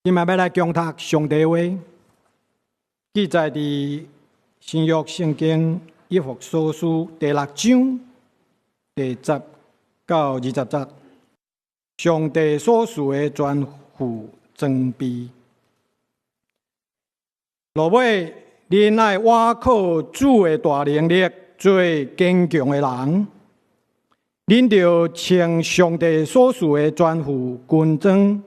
今仔欲來恭讀上帝話，記載佇新約聖經以弗所書第六章第10到20節。上帝所賜的全副裝備。落尾，恁愛倚靠主的大能力，做堅強的人。恁著穿上帝所賜的全副軍裝，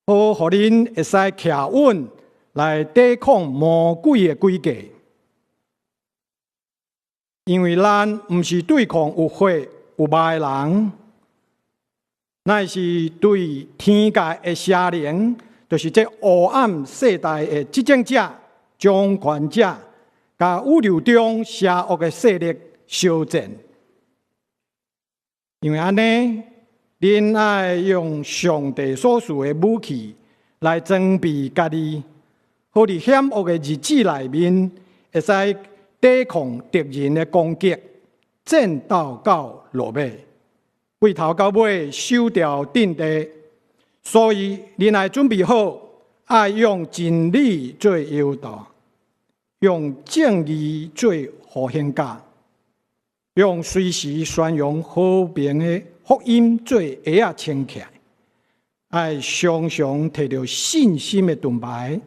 好予恁會使徛穩來抵抗魔鬼的詭計。因為咱毋是對抗有血有肉的人，乃是對天界的邪靈，就是這黑暗世代的執政者、掌權者，佮宇宙中邪惡的勢力相戰。因為按呢，恁愛用上帝所賜的武器來裝備家己，好佇險惡的日子內面，會使抵抗敵人的攻擊，戰鬥到落尾，對頭到尾守牢陣地。所以，恁愛準備好，愛用真理做腰帶，用正義做護胸甲，用隨時宣揚和平的福音做鞋仔穿起來，愛常常提著信心的盾牌，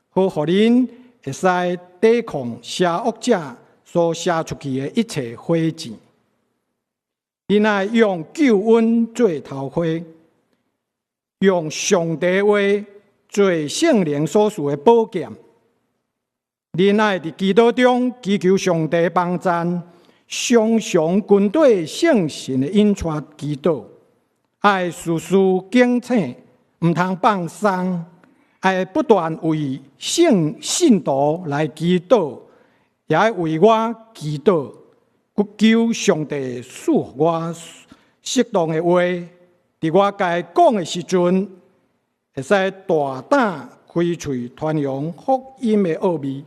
好予恁會使抵抗邪惡者所射出去的一切火箭。恁愛用救恩做頭盔，用上帝話做聖靈所賜的寶劍。恁愛佇祈禱中祈求上帝幫贊，常常跟綴聖神的引帶祈禱，愛時時警醒，毋通放鬆，愛不斷為聖信徒來祈禱，也愛為我祈禱，求上帝賜予我適當的話，佇我該講的時陣，會使大膽開喙傳揚福音的奧秘。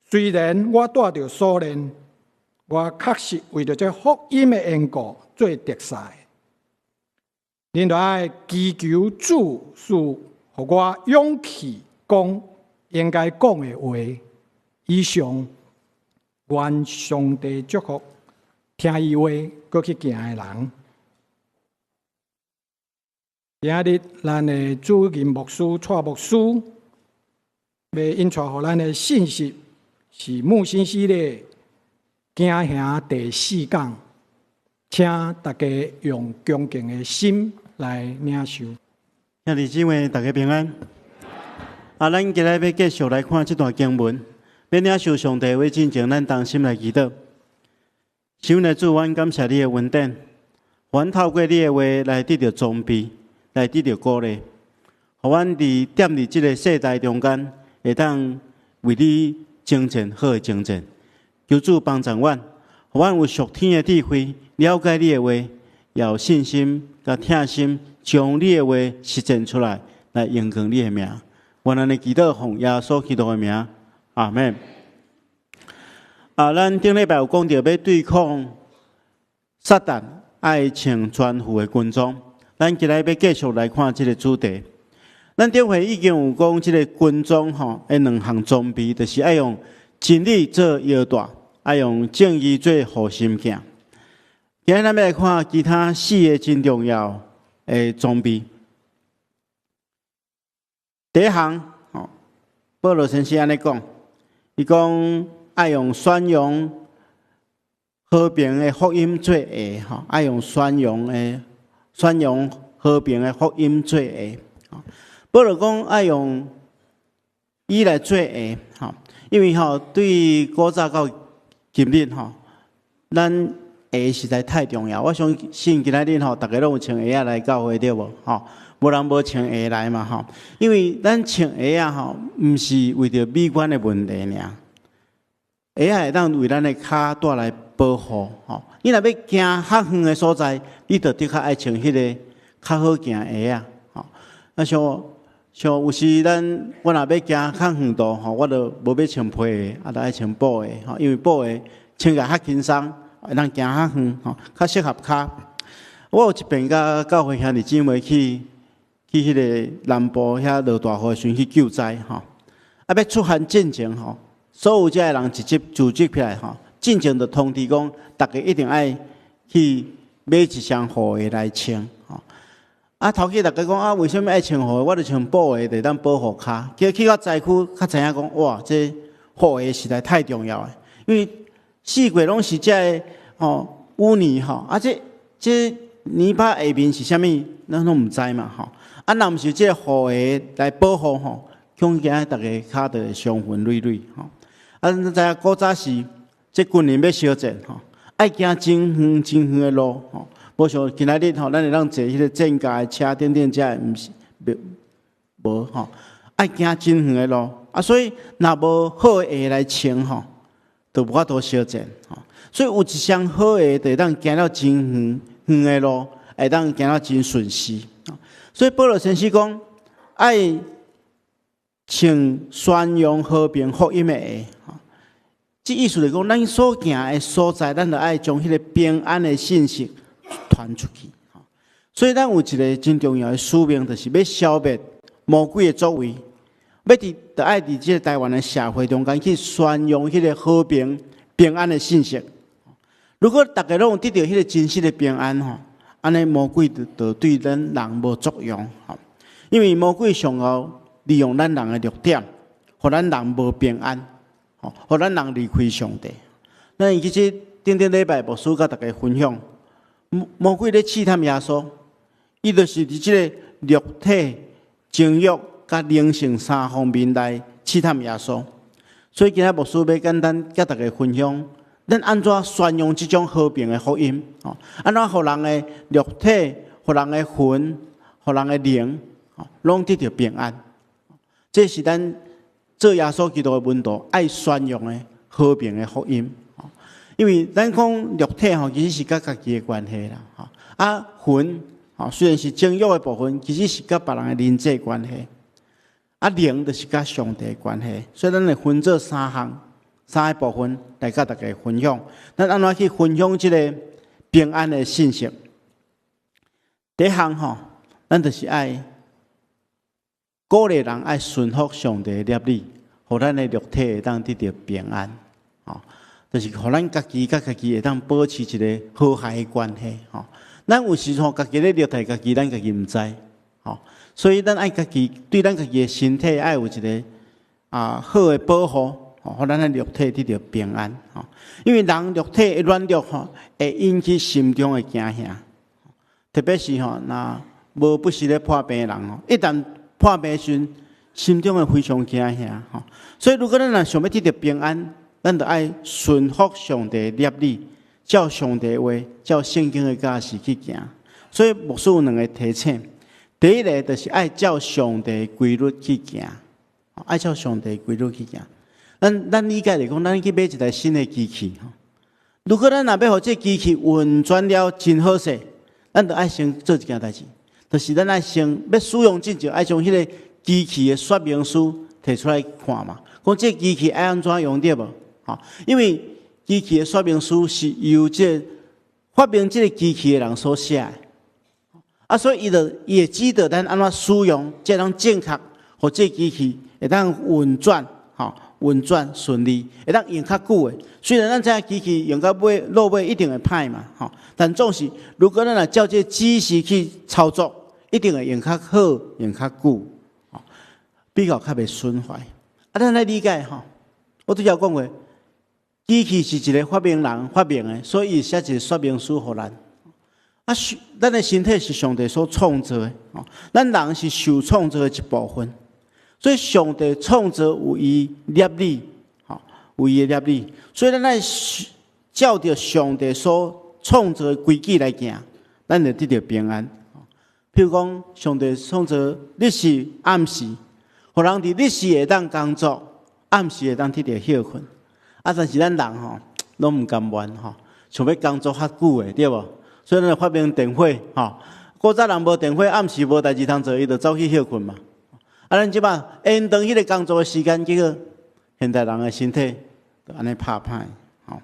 雖然我帶著鎖鏈，我確實為著這福音的緣故做特使。恁著愛祈求主賜予我勇氣講應該講的話。以上，願上帝祝福聽伊話閣去行的人。今仔日咱的主任牧師蔡牧師欲引帶予咱的信息是牧師系列行行第四講，請大家用恭敬的心來領受。兄弟姊妹，大家平安。啊，咱今日欲繼續來看這段經文，欲領受上帝話進前，咱同心來祈禱。親愛的主，阮感謝你的恩典，阮透過你的話來得著裝備，來得著鼓勵，予阮佇踮佇這个世代中間，會當為你征戰好的征戰。求主幫助阮，予阮有屬天的智慧，了解你的話，也有信心佮疼心，將你的話實踐出來，來榮光你的名。願按呢祈禱奉耶穌基督的名，阿們。啊，咱頂禮拜有講著欲對抗撒旦，愛穿全副的軍裝。咱今日欲繼續來看這个主題。咱頂回已經有講這个軍裝吼，的兩項裝備，就是愛用真理做腰帶，愛用正義做護心鏡。今日咱欲來看其他四个真重要的裝備。第一項，吼，保羅先生按呢講，伊講愛用宣揚和平的福音做鞋，吼，愛用宣揚和平的福音做鞋。保羅講愛用伊來做鞋，吼，因為吼對古早到今日吼，咱鞋實在太重要。我相信今仔日吼，逐家攏有穿鞋仔來教會對無？吼，無人無穿鞋來嘛吼。因為咱穿鞋仔吼，毋是為著美觀的問題爾，鞋仔會當為咱的跤帶來保護吼。你若欲行較遠的所在，你就的確愛穿彼个較好行的鞋仔吼。啊，像有時咱我若欲行較遠途吼，我就無欲穿皮鞋，啊，就愛穿布鞋吼，因為布鞋穿起來較輕鬆，會當行較遠吼，較適合跤。我有一遍佮教會兄弟姊妹去去彼个南部遐落大雨的時陣去救災吼。啊，欲出發進前吼，所有遮的人直接組織起來吼，進前就通知講，逐家一定愛去買一雙雨鞋來穿吼。啊，頭起逐家講啊，為啥物愛穿雨鞋？我著穿布鞋，就會當保護跤。結果去到災區，較知影講，哇，這雨鞋實在太重要了，因為四界攏是遮个吼污泥吼，啊，這這泥巴下面是啥物，咱攏毋知嘛吼。啊，若毋是這個雨鞋來保護吼，恐驚逐家跤就會傷痕累累吼。啊，咱知影古早時，這軍人欲相戰吼，愛行真遠真遠的路吼，無像今仔日吼，咱會當坐彼個戰甲的車等等，遮毋是無吼，愛行真遠的路啊，所以若無好的鞋來穿吼，就無法度相戰吼。所以有一雙好鞋，就會當行了真遠遠的路，會當行了真順勢。所以保羅先生講，愛穿宣揚和平福音的鞋。這意思就是講，咱所行的所在，咱就愛將彼個平安的信息傳出去。所以咱有一個真重要的使命，就是欲消滅魔鬼的作為，欲佇就愛佇這個台灣的社會中間去宣揚彼個和平、平安的信息。如果逐家攏有得著彼個真實的平安吼，按呢魔鬼就就對咱人無作用吼。因為魔鬼上𠢕利用咱人的弱點，予咱人無平安，吼，予咱人離開上帝。咱其實頂頂禮拜牧師佮大家分享，魔鬼咧試探耶穌，伊就是佇這個肉體、情慾佮靈性三方面來試探耶穌。所以今仔牧師欲簡單佮大家分享，咱按怎宣揚這種和平的福音？吼，按怎予人的肉體、予人的魂、予人的靈，吼，攏得著平安。這是咱做耶穌基督的門徒愛宣揚的和平的福音。因為咱講肉體吼，其實是佮家己的關係啦。吼，啊魂，吼，雖然是情慾的部分，其實是佮別人的人際關係。啊靈就是佮上帝的關係，所以咱會分做三項、三個部分來佮大家分享。咱按怎去分享這個平安的信息？第一項吼，咱就是愛鼓勵人愛順服上帝的律例，予咱的肉體會當得著平安。吼，就是予咱家己佮家己會當保持一個和諧的關係。吼，咱有時吼，家己咧虐待家己，咱家己毋知。吼，所以咱愛家己對咱家己的身體愛有一個好的保護，吼，予咱的肉體得著平安。吼，因為人肉體的軟弱吼，會引起心中的驚嚇，特別是吼，若無不時咧破病的人吼，一旦破病時，心中會非常驚嚇。吼，所以如果咱若想欲得著平安，咱就愛順服上帝的律例，照上帝話，照聖經的教示去行。所以牧師有兩個提醒。第一個就是愛照上帝規律去行，愛照上帝規律去行。咱咱理解來講，咱去買一台新的機器，如果咱若欲予這機器運轉了真好勢，咱就愛先做一件代誌，就是咱愛先欲使用之前，愛將彼個機器的說明書提出來看嘛，講這機器愛按怎用對無？吼，因為機器的說明書是由這發明這個機器的人所寫的。啊，所以伊就伊會指導咱按怎使用，才當正確，予這機器會當運轉，吼，運轉順利，會當用較久的。雖然咱知影機器用到尾落尾一定會歹嘛，吼，但總是如果咱若照這指示去操作，一定會用較好，用較久，吼，比較較袂損壞。啊，咱來理解吼，我拄才講過，機器是一個發明人發明的，所以伊寫一個說明書予咱。啊，咱的身體是上帝所創造的，吼，咱人是受創造的一部分，所以上帝創造有伊律例，吼，有伊的律例，所以咱愛照著上帝所創造的規矩來行，咱就得著平安。譬如講，上帝創造日時暗時，予人佇日時會當工作，暗時會當得著歇睏。啊，但是咱人吼，攏毋甘願吼，想欲工作較久的，對無？所以咱就發明電火，吼。古早人無電火，暗時無代誌通做，伊就走去歇睏嘛。啊，咱這擺延長彼個工作的時間，結果現代人的身體就按呢拍歹，吼。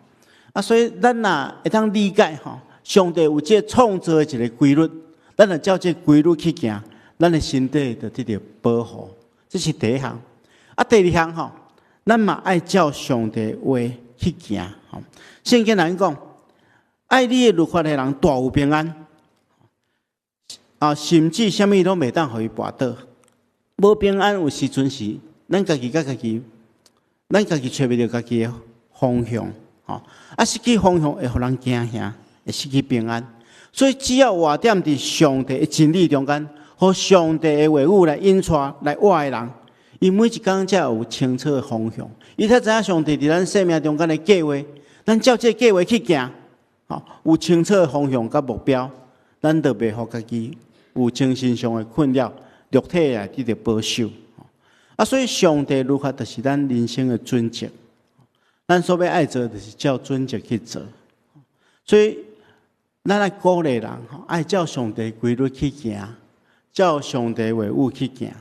啊，所以咱若會當理解吼，上帝有這個創造的一個規律，咱就照這個規律去行，咱的身體就得著保護。這是第一項。啊，第二項吼，咱嘛愛照上帝話去行。吼，聖經來講，愛你的律法的人，大有平安。啊，甚至啥物攏袂當予伊跋倒。無平安有時陣是咱家己佮家己，咱家己揣袂著家己的方向。吼，啊，失去方向會予人驚嚇，會失去平安。所以只要活踮佇上帝的真理中間，予上帝的話語來引帶來活的人，伊每一工才有清楚的方向。伊才知影上帝佇咱生命中間的計劃，咱照這個計劃去行，吼，有清楚的方向佮目標，咱就袂予家己有精神上的困擾，肉體也得著保守。啊，所以上帝律法就是咱人生的準則。咱所欲愛做，就是照準則去做。所以，咱愛鼓勵人吼，愛照上帝規律去行，照上帝話語去行。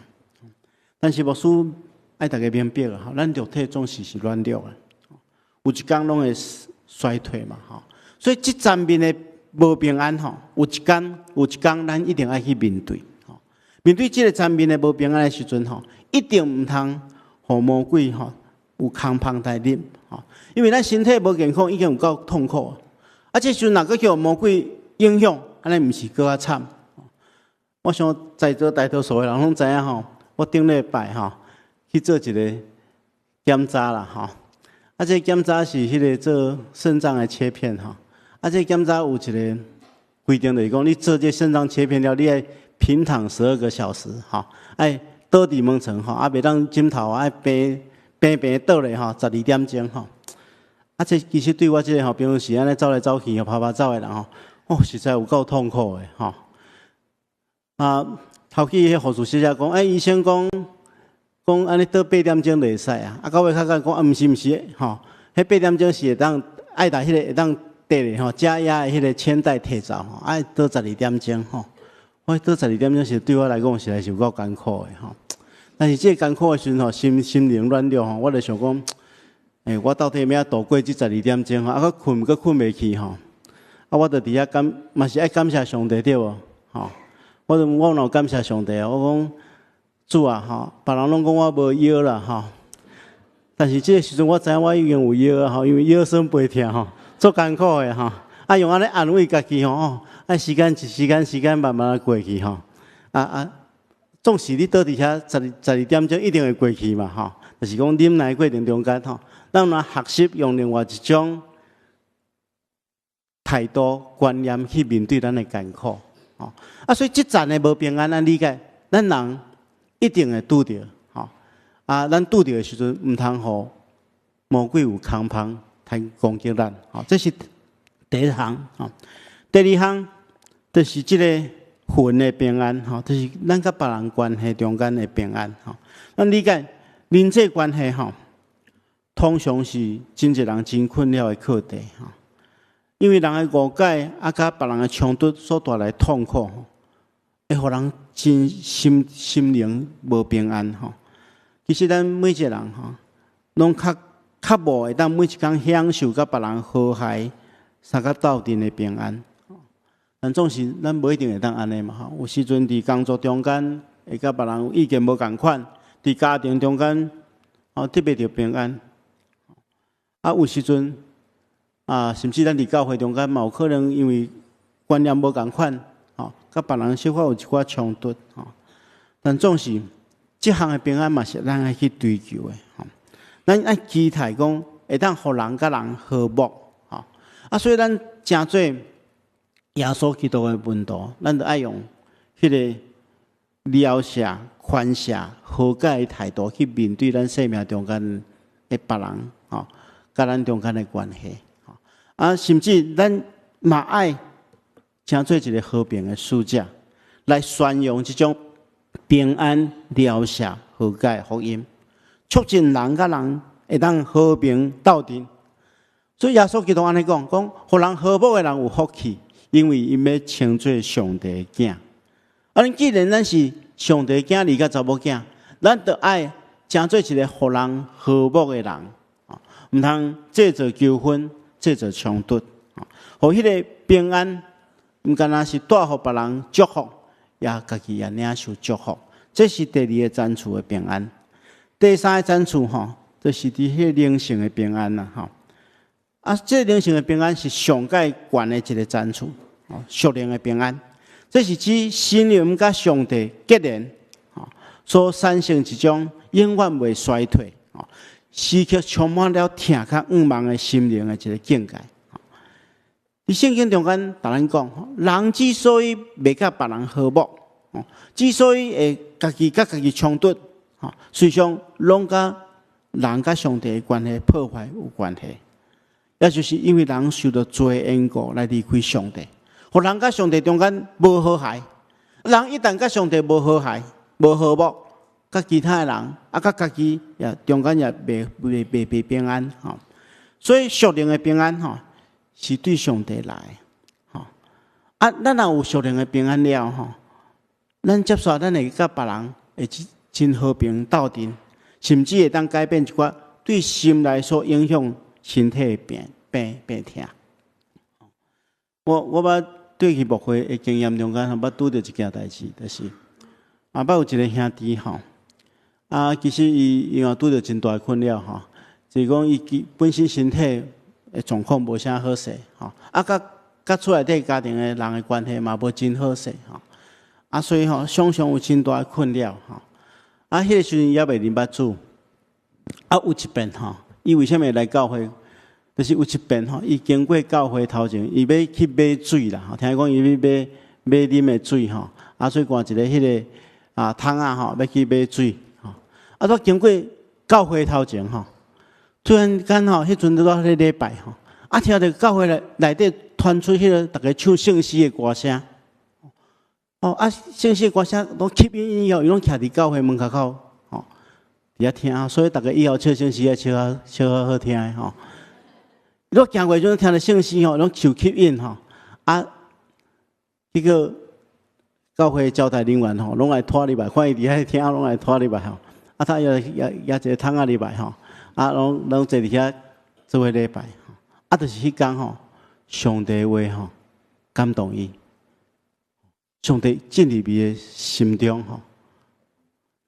但是牧師愛大家明白吼，咱肉體總是是軟弱的，有一工攏會衰退嘛吼。所以這層面的無平安吼，有一工有一工，咱一定愛去面對。面對這個層面的無平安的時陣吼，一定毋通予魔鬼吼有空芳來入吼，因為咱身體無健康，已經有夠痛苦。啊，這時陣若閣予魔鬼影響，按呢毋是閣較慘。我想在座大多數的人攏知影吼，我頂禮拜吼去做一個檢查啦吼。啊，這個檢查是彼個做腎臟的切片吼。啊，這個檢查有一個規定，就是講你做這腎臟切片了，你愛平躺12個小時吼，愛倒佇毛床吼，啊，袂當枕頭愛平平平倒咧吼，十二點鐘吼。啊，這其實對我這個吼平常時按呢走來走去、跑跑走的人吼，哦，實在有夠痛苦的吼。啊，頭去彼護士小姐講，欸，醫生講講按呢倒八點鐘就會使啊。啊，到尾較講講啊，毋是毋是，吼，彼八點鐘是會當愛共彼個會當綴咧吼，加壓的彼個鉛袋提走吼，愛倒十二點鐘吼。我倒十二點鐘時對我來講實在是有夠艱苦的吼。但是這個艱苦的時陣吼，心心靈軟弱吼，我就想講，欸，我到底欲按怎度過這十二點鐘吼？啊，閣睏閣睏袂去吼。啊，我就佇遐感，嘛是愛感謝上帝對無？吼，我就我若有感謝上帝啊！我講主啊，吼，別人攏講我無腰啦，吼。但是這個時陣我知影我已經有腰啊，吼，因為腰酸背疼吼，足艱苦的吼。啊，用按呢安慰家己吼，啊，時間一時間時間慢慢過去吼。啊啊，總是你倒佇遐十二十二點鐘一定會過去嘛，吼。就是講忍耐過程中間吼，咱若學習用另外一種態度觀念去面對咱的艱苦，吼。啊，所以這層的無平安，咱理解，咱人一定會拄著，吼。啊，咱拄著的時陣，毋通予魔鬼有空芳來攻擊咱，吼。這是第一項，吼。第二項就是這個魂的平安，吼，就是咱佮別人關係中間的平安，吼。咱理解人際關係，吼，通常是真濟人真困擾的課題，吼。因為人的誤解啊，佮別人的衝突所帶來痛苦，會予人真心心靈無平安，吼。其實咱每一個人，吼，攏較較無會當每一工享受佮別人和諧、相佮鬥陣的平安。但總是咱無一定會當按呢嘛，吼。有時陣佇工作中間會佮別人意見無仝款，佇家庭中間哦得袂著平安。啊，有時陣啊，甚至咱佇教會中間嘛有可能因為觀念無仝款，吼，佮別人小可有一寡衝突，吼。但總是這項的平安嘛是咱愛去追求的，吼。咱愛期待講會當予人佮人和睦，吼。啊，所以咱成做耶穌基督的門徒，咱就愛用彼個饒恕、寬恕、和解的態度去面對咱生命中間的別人，吼，佮咱中間的關係，吼。啊，甚至咱嘛愛成做一個和平的使者，來宣揚這種平安、饒恕、和解的福音，促進人佮人會當和平鬥陣。所以耶穌基督按呢講，講予人和睦的人有福氣，因為𪜶欲稱做上帝的囝。啊，咱既然咱是上帝的囝兒佮查某囝，咱就愛成做一個予人和睦的人，毋通製造糾紛、製造衝突，予彼個平安，毋干焦是帶予別人祝福，也家己也領受祝福。這是第二个層次的平安。第三个層次吼，就是佇彼个靈性的平安啦，吼。啊，這個靈性的平安是上蓋懸的一个層次，哦，屬靈的平安。這是指心靈佮上帝結連，吼，所產生一種永遠袂衰退，吼，時刻充滿了疼佮向望的心靈的一个境界。佇聖經中間，共咱講，人之所以袂佮別人和睦，之所以會家己佮家己衝突，吼，實際上攏佮人佮上帝的關係破壞有關係。也就是因為人受著罪緣故來離開上帝，予人佮上帝中間無和諧。人一旦佮上帝無和諧、無和睦，佮其他的人啊，佮家己也中間也袂平安吼。所以屬靈的平安吼，是對上帝來吼。啊，咱若有屬靈的平安了吼，咱接續咱會佮別人會真和平鬥陣，甚至會當改變一寡對心內所影響身體的病痛。我捌對去牧會的經驗中間，捌拄著一件代誌，就是啊，捌有一个兄弟吼，啊，其實伊嘛拄著真大的困擾吼，就是講伊本身身體的狀況無啥好勢吼，啊，佮厝內底家庭的人的關係嘛無真好勢吼，啊，所以吼常常有真大的困擾吼，啊，彼个時陣猶未認捌主，啊，有一遍吼，伊為啥物來教會？就是有一遍吼，伊經過教會頭前，伊欲去買水啦，吼，聽講伊欲買啉的水吼，啊，所以掛一个彼个啊桶仔吼，欲去買水吼，啊，煞經過教會頭前吼，突然間吼，彼陣拄咧禮拜吼，啊，聽著教會內底傳出彼个逐家唱聖詩的歌聲，哦，啊，聖詩的歌聲攏吸引伊吼，伊攏徛佇教會門口口，吼，佇遐聽，所以逐家以後唱聖詩愛唱較唱較好聽的吼。伊攏行過陣聽著聖詩吼，攏受吸引吼，啊，彼個教會招待人員吼，攏來拖入來，看伊佇遐聽，攏來拖入來吼。啊，他也一个桶仔入來吼，啊，攏坐佇遐做伙禮拜。啊，就是彼工吼，上帝話吼感動伊，上帝進入伊的心中吼，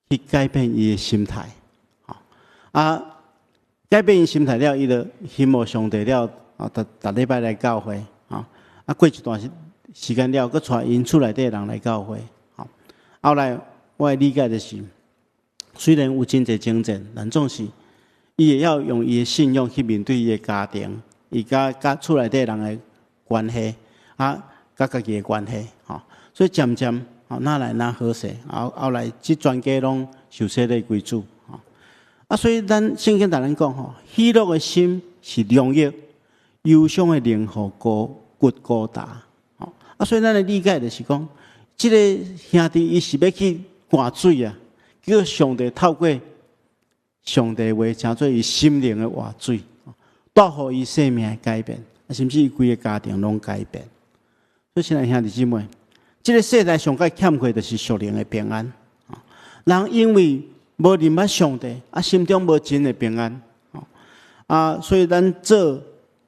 去改變伊的心態，吼啊。改變伊心態了，伊就希望上帝了，啊，逐逐禮拜來教會，啊，啊，過一段時間了，閣帶𪜶厝內底人來教會，吼。後來我的理解就是，雖然有真濟爭戰，但總是伊會曉用伊的信仰去面對伊的家庭，伊佮厝內底人的關係，啊，佮家己的關係，吼。所以漸漸，吼，愈來愈好勢，後來這全家攏受洗禮歸主。啊，所以咱聖經共咱講吼，喜樂的心是良藥，憂傷的靈予骨骨焦。吼，啊，所以咱的理解就是講，這个兄弟伊是欲去灌水啊，叫上帝透過上帝話，成做伊心靈的活水，帶予伊生命的改變，甚至伊規个家庭攏改變。所以，親愛兄弟姊妹，這个世代上蓋欠缺就是屬靈的平安。人因為無認捌上帝，啊，心中無真的平安，啊，所以咱做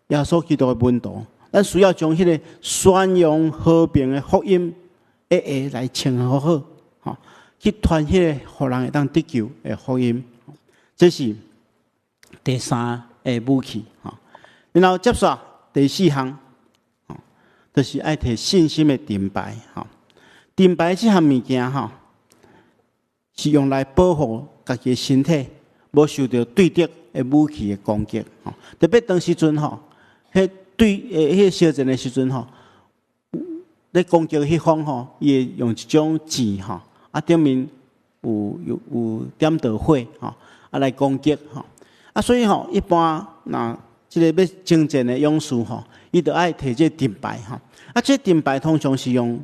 耶穌基督的門徒，咱需要將彼个宣揚和平的福音，一一來傳好好，吼，去傳彼个予人會當得救的福音。這是第三个武器，吼。然後接續第四項，就是愛提信心的盾牌，吼。盾牌這項物件，吼，是用來保護家己的身體，無受著對敵的武器的攻擊。吼，特別當時陣吼，彼對彼个相戰的時陣吼，咧攻擊彼方吼，伊會用一種箭吼，啊頂面有點著火吼，啊來攻擊吼。啊所以吼，一般若這个欲征戰的勇士吼，伊著愛提這个盾牌吼。啊，這盾牌通常是用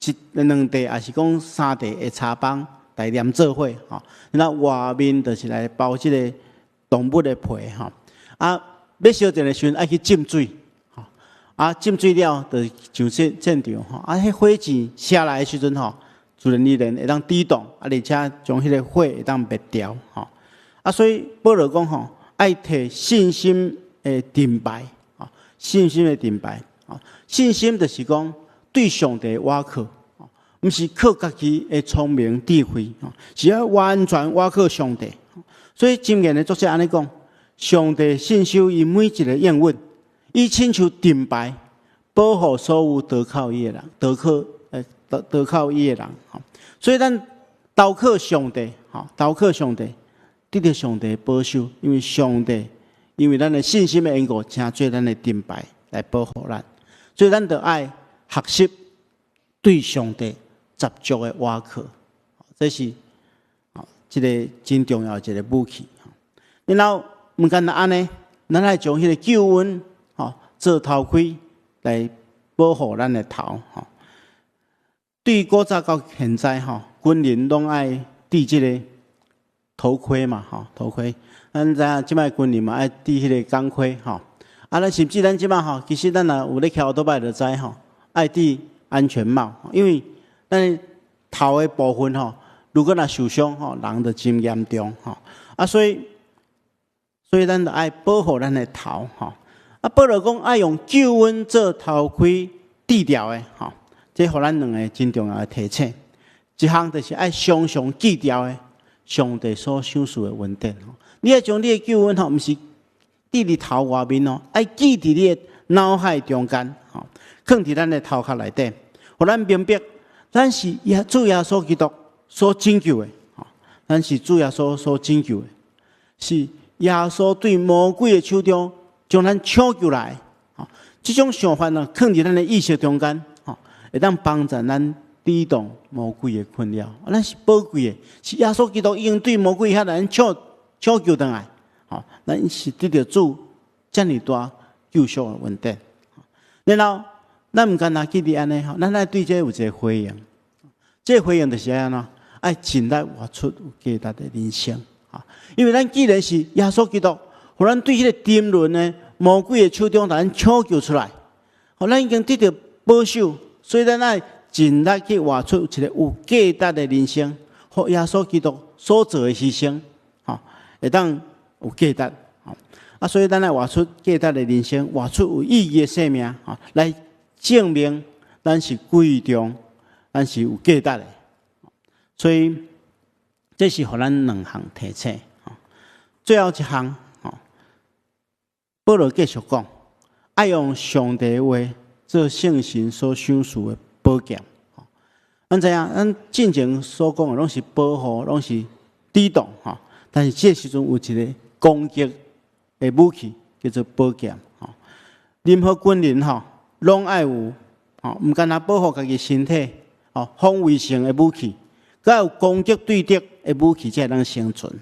一兩塊，抑是講三塊的柴枋來連做伙吼，那外面就是來包這个動物的皮吼。啊，欲相戰的時陣愛去浸水，吼。啊，浸水了就上戰場吼。啊，彼火箭射來的時陣吼，自然而然會當抵擋，啊，而且將彼个火會當滅掉吼。啊，所以保羅講吼，愛提信心的盾牌，吼，信心的盾牌，吼，信心就是講對上帝倚靠，毋是靠家己的聰明智慧，是愛完全倚靠上帝。所以箴言的作者按呢講：上帝信守伊每一个應允，伊親像盾牌，保護所有投靠伊的人，投靠伊的人。所以咱投靠上帝，投靠上帝，得著上帝的保守，因為上帝因為咱的信心的緣故，成做咱的盾牌來保護咱。所以咱著愛學習對上帝十足的倚靠，這是這个真重要的一个武器。然後毋干焦按呢，咱愛將彼个救恩做頭盔來保護咱的頭。對古早到現在軍人攏愛戴這个頭盔嘛，頭盔。咱知影這擺軍人嘛愛戴彼个鋼盔。啊，咱甚至咱這擺其實咱若有咧騎歐多擺就知愛戴安全帽，因為咱頭的部分如果若受傷人就真嚴重。啊，所以咱就愛保護咱的頭。啊，保羅講愛用救恩做頭盔戴著的，這予咱兩个真重要的提醒。一項就是愛常常記著的上帝所賞賜的恩典。你愛將你的救恩毋是戴佇頭外面哦，愛記佇你的腦海中間，囥佇咱的頭殼內底，予咱明白，咱是主耶穌基督所拯救的，咱是主耶穌所拯救的，是耶穌對魔鬼的手中將咱搶救來，這種想法呢，囥佇咱的意識中間，會當幫助咱抵擋魔鬼的困擾。咱是寶貴的，是耶穌基督已經對魔鬼遐來搶救轉來，咱是得著主遮爾大救贖的恩典。然後，咱毋干焦記佇按呢，咱愛對這有一个回應。這个回應就是按怎？愛盡力活出有價值的人生。因為咱既然是耶穌基督，予咱對彼个沉淪的魔鬼的手中，共咱搶救出來，予咱已經得著保守，所以咱愛盡力去活出一个有價值的人生，予耶穌基督所做的犧牲，會當有價值。啊，所以咱愛活出價值的人生，活出有意義的生命，來證明咱是貴重，咱是有價值的。所以這是予咱兩項提醒。最後一項，保羅繼續講，愛用上帝話做聖神所賞賜的寶劍。咱知影，咱進前所講的攏是保護，攏是抵擋。但是這時陣有一个攻擊的武器，叫做寶劍。任何軍人攏愛有，毋干焦保護家己身體，防衛性的武器，閣有攻擊對敵的武器，才會當生存。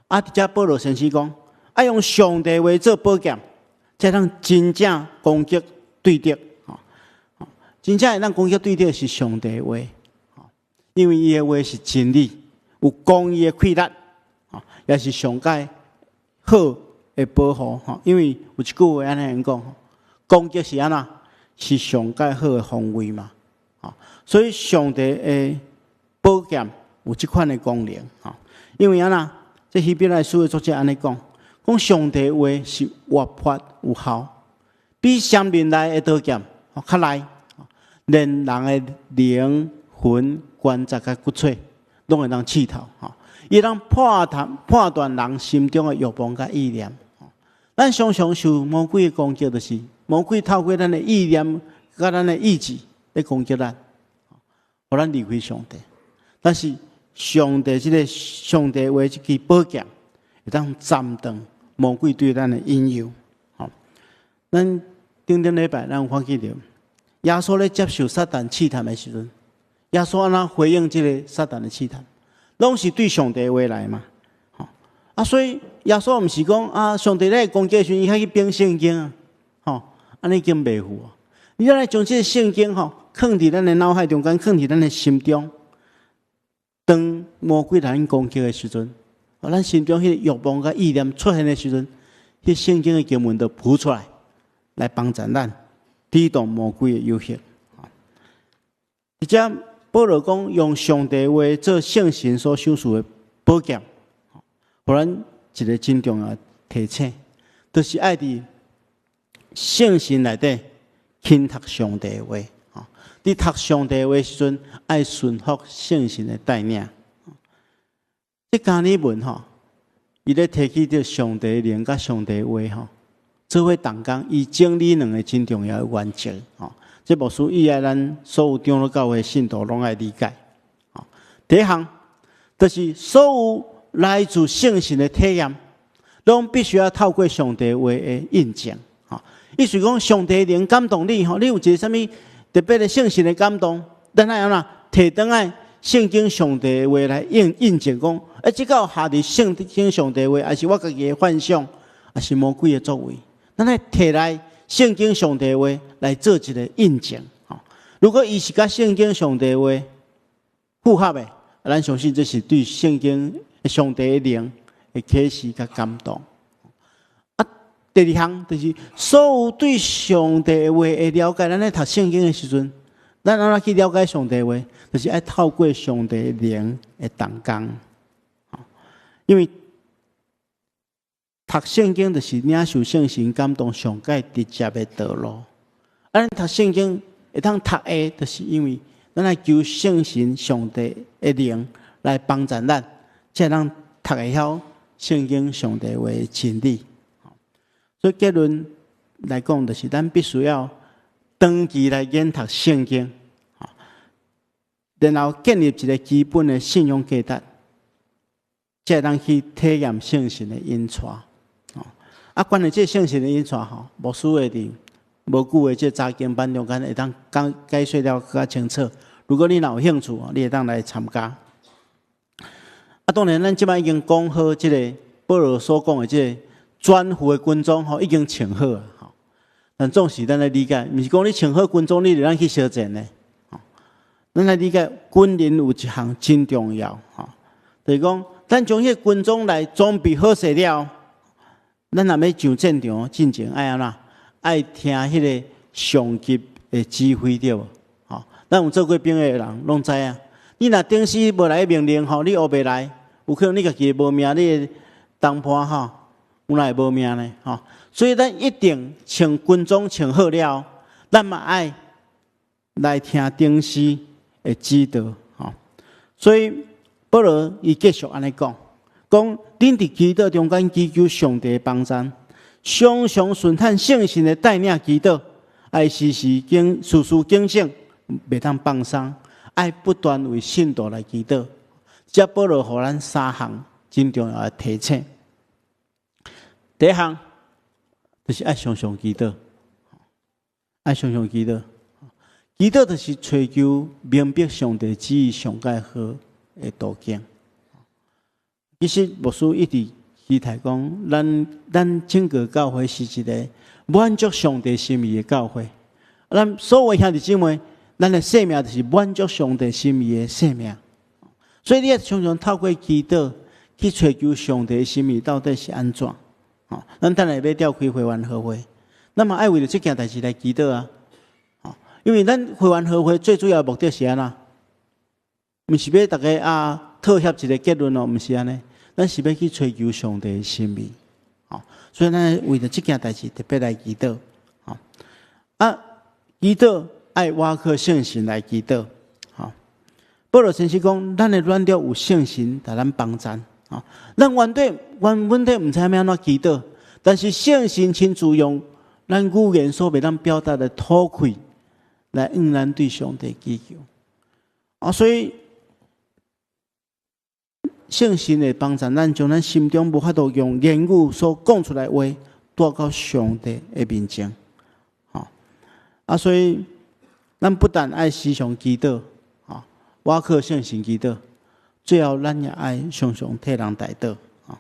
啊，佇遮保羅先生講，愛用上帝話做寶劍，才當真正攻擊對敵。真正會當攻擊對敵是上帝話，因為伊的話是真理，有公義的氣力，也是上蓋好的保護。因為有一句話按呢講，攻擊是按怎？是上蓋好的防衛嘛。所以上帝的寶劍有這款的功能。因為按怎？這希伯來書的作者按呢講，講上帝話是活潑有效，比雙面利的刀劍較利，連人的靈魂關節佮骨髓，攏會當刺透。伊當判斷人心中的慾望佮意念。咱常常受魔鬼的攻擊，就是魔鬼透過咱的意念佮咱的意志來攻擊咱，予咱離開上帝。但是上帝這个上帝話這支寶劍，會當斬斷魔鬼對咱的引誘。咱頂頂禮拜咱有看見著，耶穌咧接受撒旦試探的時陣，耶穌按怎回應這个撒旦的試探？攏是對上帝話來嘛。啊，所以耶穌毋是講啊，上帝咧攻擊的時陣，伊還去編聖經啊，按呢已經袂赴啊。你愛將這个聖經囥佇咱的腦海中間，囥佇咱的心中。當魔鬼來攻擊的時陣，咱心中彼个慾望佮意念出現的時陣，彼聖經的經文就浮出來，來幫助咱抵擋魔鬼的誘惑。而且保羅講用上帝話做聖神所賞賜的寶劍，予咱一个真重要的提醒，就是愛佇聖神內底傾讀上帝話。佇讀上帝話時陣，愛順服聖神的帶領。這加爾文吼，伊咧提起著上帝靈佮上帝話吼，做伙同工，伊整理兩個真重要的原則吼。這牧師伊愛咱所有長老教會信徒攏愛理解。第一項，就是所有來自聖神的體驗，攏必須要透過上帝話的印證。吼，意思講上帝靈感動你吼，你有一个啥物特別的聖神的感動，咱愛按怎提轉來聖經上帝的話來印證講，欸，這個有合佇聖經上帝話，還是我家己的幻想，還是魔鬼的作為？咱愛提來聖經上帝話來做一個印證。吼，如果伊是佮聖經上帝話符合的，咱相信這是對聖經上帝的靈的啟示佮感動。啊，第二項就是所有對上帝的話的了解，咱咧讀聖經的時陣，咱按怎去了解上帝話，就是愛透過上帝靈的同工。因為讀聖經就是領受聖神感動上蓋直接的道路。啊，咱讀聖經會當讀會，就是因為咱愛求聖神上帝的靈來幫助咱，才會當讀會曉聖經上帝話的真理。所以結論來講，就是咱必須要長期來研讀聖經，然後建立一個基本的信仰價值，才會當去體驗聖神的引帶。啊，關於這聖神的引帶吼，牧師會佇無久的這查經班中間會當講解說了較清楚。如果你若有興趣，你會當來參加。啊，當然，咱這擺已經講好，這个保羅所講的這个專副的軍裝吼，已經穿好啊。吼，但總是咱來理解，毋是講你穿好軍裝，你就通去相戰呢。咱來理解，軍人有一項真重要，吼，就是講，咱將彼個軍裝來裝備好勢了，咱若欲上戰場進前愛按怎？愛聽彼个上級的指揮對無？吼，咱有做過兵的人攏知影。你若頂司無來命令吼，你烏白來，有可能你家己無命，你的同伴吼，有哪會無命呢？吼，所以咱一定穿軍裝穿好了，咱嘛愛來聽頂司的指導，吼。所以保羅伊繼續按呢講，講恁佇祈禱中間祈求上帝幫助，常常順趁聖神的帶領祈禱，愛時時警事事警醒，袂當放鬆，愛不斷為信徒來祈禱。這保羅予咱三項真重要的提醒。第一項就是愛常常祈禱，愛常常祈禱。祈禱就是尋求明白上帝旨意上蓋好的途徑。其實牧師一直期待講，咱整個教會是一個滿足上帝心意的教會。咱所有兄弟姊妹，咱的生命就是滿足上帝心意的生命。所以你愛常常透過祈禱去尋求上帝的心意到底是按怎。吼，咱等下欲召開會員和會，咱嘛愛為著這件代誌來祈禱啊。因為咱會員和會最主要的目的是按怎？毋是欲逐家啊妥協一个結論哦，毋是按呢。咱是欲去追求上帝的心意，吼，所以咱為著這件代誌特別來祈禱，吼啊，祈禱愛倚靠聖神來祈禱，吼。保羅先生講，咱的軟弱有聖神共咱幫贊，吼，咱原本底毋知影欲按怎祈禱，但是聖神親自用咱語言所袂當表達的吐氣，來向咱對上帝祈求，啊，所以聖神會幫助咱，將咱心中無法度用言語所講出來的話，帶到上帝的面前，吼啊，所以咱不但愛時常祈禱，吼，倚靠聖神祈禱，最後咱也愛常常替人代禱，吼，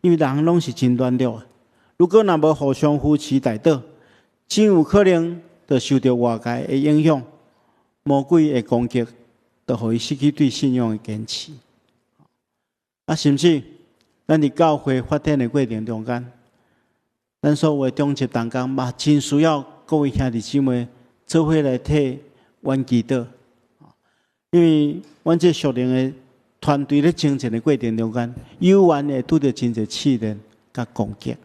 因為人攏是真軟弱的，如果若無互相扶持代禱，真有可能就受著外界的影響，魔鬼的攻擊，就予伊失去對信仰的堅持。啊，甚至咱佇教會發展的過程中間，咱所有的長執同工嘛，真需要各位兄弟姊妹做伙來替阮祈禱，因為阮這屬靈的團隊咧前進的過程中間，猶原會拄著真濟試煉佮攻擊，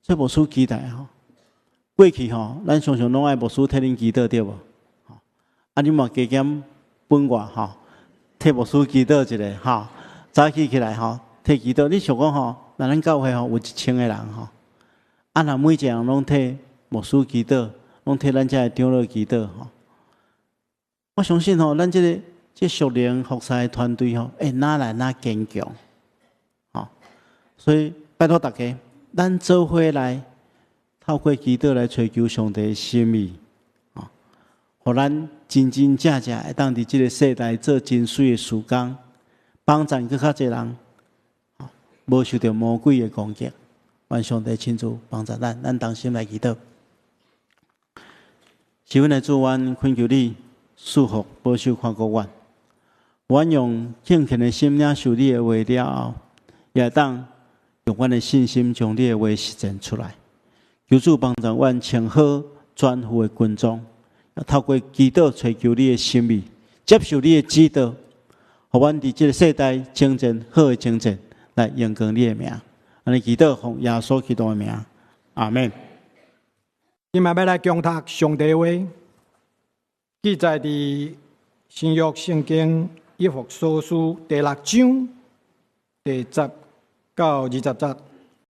所以牧師期待吼，過去吼，咱常常攏愛牧師替恁祈禱對無？啊，你嘛加減分我吼，替牧師祈禱一下吼，早起起來吼，替祈禱。你想講吼，若咱教會吼有1000個人吼，啊，若每一個人攏替牧師祈禱，攏替咱遮的長老祈禱吼，我相信吼，咱這个這屬靈服侍的團隊吼，會愈來愈堅強，吼。所以拜託大家，咱做伙來透過祈禱來尋求上帝的心意，吼，予咱真真正正會當佇這个世代做真媠的事工，幫助閣較濟人，吼，無受著魔鬼的攻擊。願上帝親自幫助咱，咱同心來祈禱。是阮的主，阮懇求你賜福保守看顧阮，阮用敬虔的心領受你的話了後，也會當用阮的信心將你的話實踐出來。求主幫助阮穿好全副的軍裝，透過祈禱尋求你的心意，接受你的指導，予阮佇這个世代征戰好的征戰，來榮光你的名。按呢祈禱奉耶穌基督的名，阿門。今仔欲來共讀上帝話，記載佇新約聖經以弗所書第六章第10到20節。